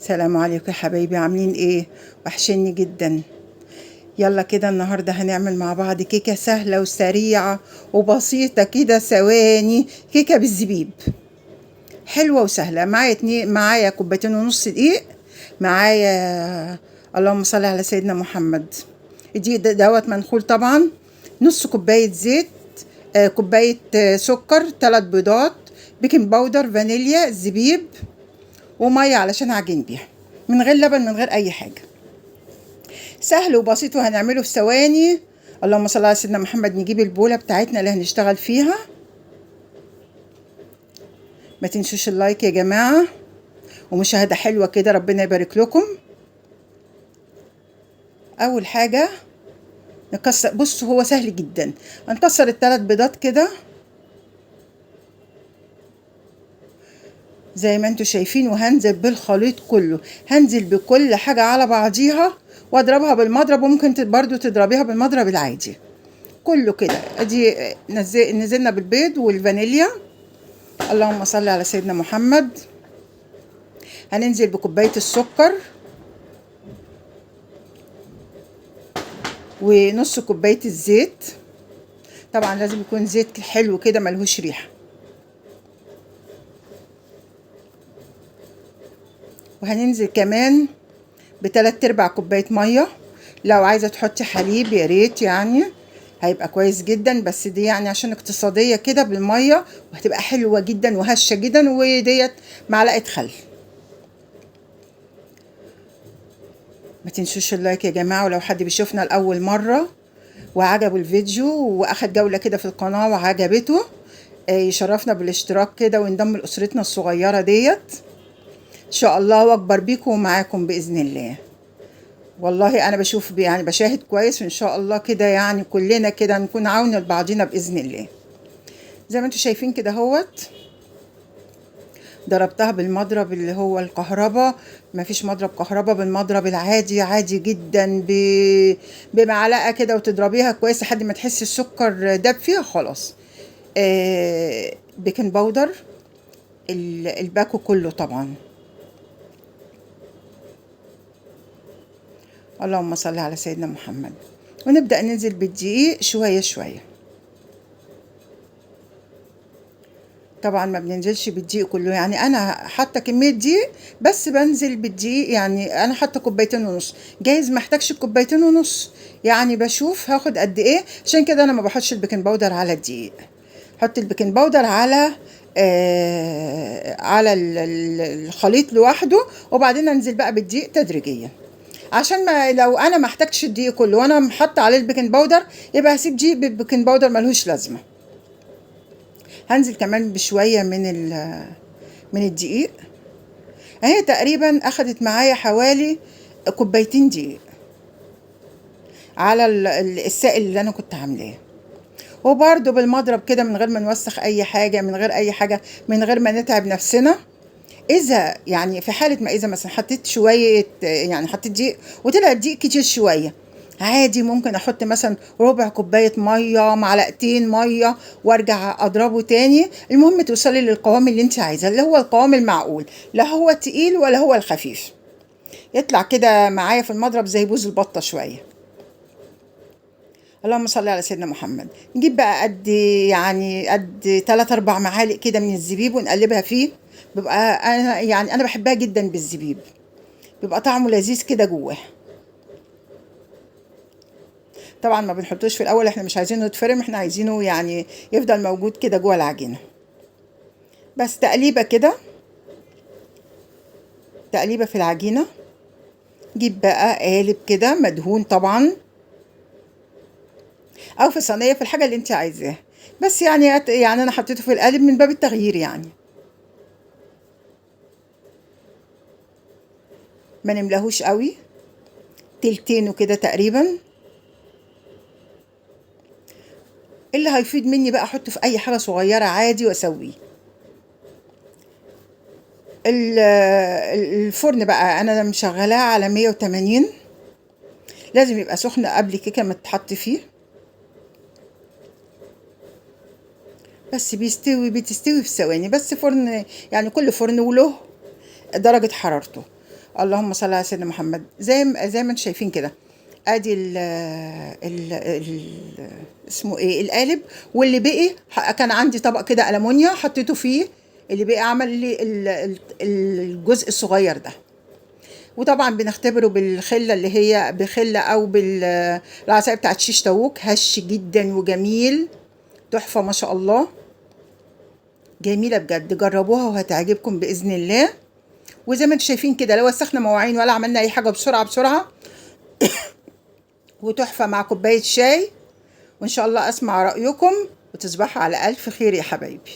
سلام عليكم يا حبايبي، عاملين ايه؟ وحشني جدا. يلا كده النهارده هنعمل مع بعض كيكة سهلة وسريعة وبسيطة كده، ثواني. كيكة بالزبيب حلوة وسهلة. معايا معايا كوبايتين ونص دقيق، معايا اللهم صل على سيدنا محمد، الدقيق دوت منخول طبعا، نص كوباية زيت، كوباية سكر، 3 بيضات، baking powder، فانيليا، زبيب، ومية علشان اعجن بيها، من غير لبن، من غير اي حاجة. سهل وبسيط وهنعمله في ثواني. اللهم صل على سيدنا محمد. نجيب البوله بتاعتنا اللي هنشتغل فيها. ما تنسوش ال like يا جماعة، ومشاهدة حلوة كده، ربنا يبارك لكم. اول حاجة نكسر، بصوا هو سهل جدا، هنكسر الثلاث بيضات كده زي ما انتوا شايفين، وهنزل بالخليط كله، هنزل بكل حاجة على بعضيها واضربها بالمضرب، وممكن برضو تضربيها بالمضرب العادي كله كده. ادي نزلنا بالبيض والفانيليا. اللهم صل على سيدنا محمد. هننزل بكوباية السكر ونص كوباية الزيت، طبعا لازم يكون زيت حلو كده ملهوش ريحة. وهننزل كمان بتلات ارباع كوباية مية. لو عايزة تحطي حليب يا ريت، يعني هيبقى كويس جدا، بس دي يعني عشان اقتصادية كده بالمية، وهتبقى حلوة جدا وهشة جدا. وديت معلقة خل. ما تنسوش اللايك يا جماعة، ولو حد بيشوفنا لأول مرة وعجبه الفيديو واخد جولة كده في القناة وعجبته، يشرفنا بالاشتراك كده وينضم لأسرتنا الصغيرة ديت ان شاء الله، واكبر بيكم ومعاكم باذن الله. والله انا بشوف يعني بشاهد كويس، وان شاء الله كده يعني كلنا كده نكون عون لبعضينا باذن الله. زي ما انتم شايفين كده اهوت، ضربتها بالمضرب اللي هو الكهرباء، مفيش مضرب كهرباء، بالمضرب العادي عادي جدا، بمعلقه كده، وتضربيها كويس لحد ما تحسي السكر داب فيها خلاص. baking powder الباكو كله طبعا. اللهم صل على سيدنا محمد. ونبدأ ننزل بالدقيق شوية شوية. طبعا ما بننزلش بالدقيق كله، يعني انا حاطه كمية دقيق بس بنزل بالدقيق، يعني انا حاطه كوبايتين ونص، جايز ما احتاجش الكوبايتين ونص، يعني بشوف هاخد قد ايه. عشان كده انا ما بحطش ال baking powder على الدقيق، حط ال baking powder على على الخليط لوحده، وبعدين انزل بقى بالدقيق تدريجيا، عشان ما لو انا ما احتاجتش الدقيق كله وانا حاطه عليه ال baking powder يبقى هسيب دقيق بال baking powder ملهوش لازمه. هنزل كمان بشوية من الدقيق. اهي تقريبا اخدت معايا حوالي كوبايتين دقيق على السائل اللي انا كنت عاملاه. وبرده بالمضرب كده من غير ما نوسخ اي حاجة، من غير اي حاجة، من غير ما نتعب نفسنا. اذا يعني في حاله ما اذا مثلا حطيت شوية، يعني حطيت دقيق وطلع الدقيق كتير شوية، عادي ممكن احط مثلا ربع كوباية مية، معلقتين مية، وارجع اضربه تاني. المهم توصلي للقوام اللي انت عايزاه، اللي هو القوام المعقول، لا هو تقيل ولا هو الخفيف. يطلع كده معايا في المضرب زي بوز البطة شوية. اللهم صل على سيدنا محمد. نجيب بقى قد يعني قد 3 4 معالق كده من الزبيب ونقلبها فيه. بيبقى انا يعني انا بحبها جدا بالزبيب، بيبقى طعمه لذيذ كده جواه. طبعا ما بنحطوش في الاول، احنا مش عايزينه يتفرم، احنا عايزينه يعني يفضل موجود كده جوه العجينة. بس تقليبه كده، تقليبه في العجينة. جيب بقى قالب كده مدهون طبعا، او في صينية، في الحاجة اللي انت عايزاها، بس يعني انا حطيته في القالب من باب التغيير، يعني ما نملهوش قوي، تلتينه كده تقريبا. اللي هيفيد مني بقى احطه في اي حاجة صغيرة عادي واسويه. الفرن بقى انا مشغلاه على 180، لازم يبقى سخن قبل كده ما تتحط فيه، بس بتستوي في ثواني. بس فرن يعني كل فرن وله درجة حرارته. اللهم صل على سيدنا محمد. زي ما انتم شايفين كده، ادي ال ال ال اسمه ايه، القالب. واللي بقي كان عندي طبق كده ألمونيا حطيته فيه، اللي بقي عمل لي الجزء الصغير ده. وطبعا بنختبره بالخله، اللي هي بخله او بالعصايه بتاعت شيش طاووق. هش جدا وجميل، تحفة ما شاء الله، جميلة بجد. جربوها وهتعجبكم باذن الله. وزي ما انتم شايفين كده، لا وسخنا مواعين ولا عملنا اي حاجه، بسرعة بسرعة وتحفه مع كوباية شاي. وان شاء الله اسمع رايكم، وتصبحوا على الف خير يا حبايبي.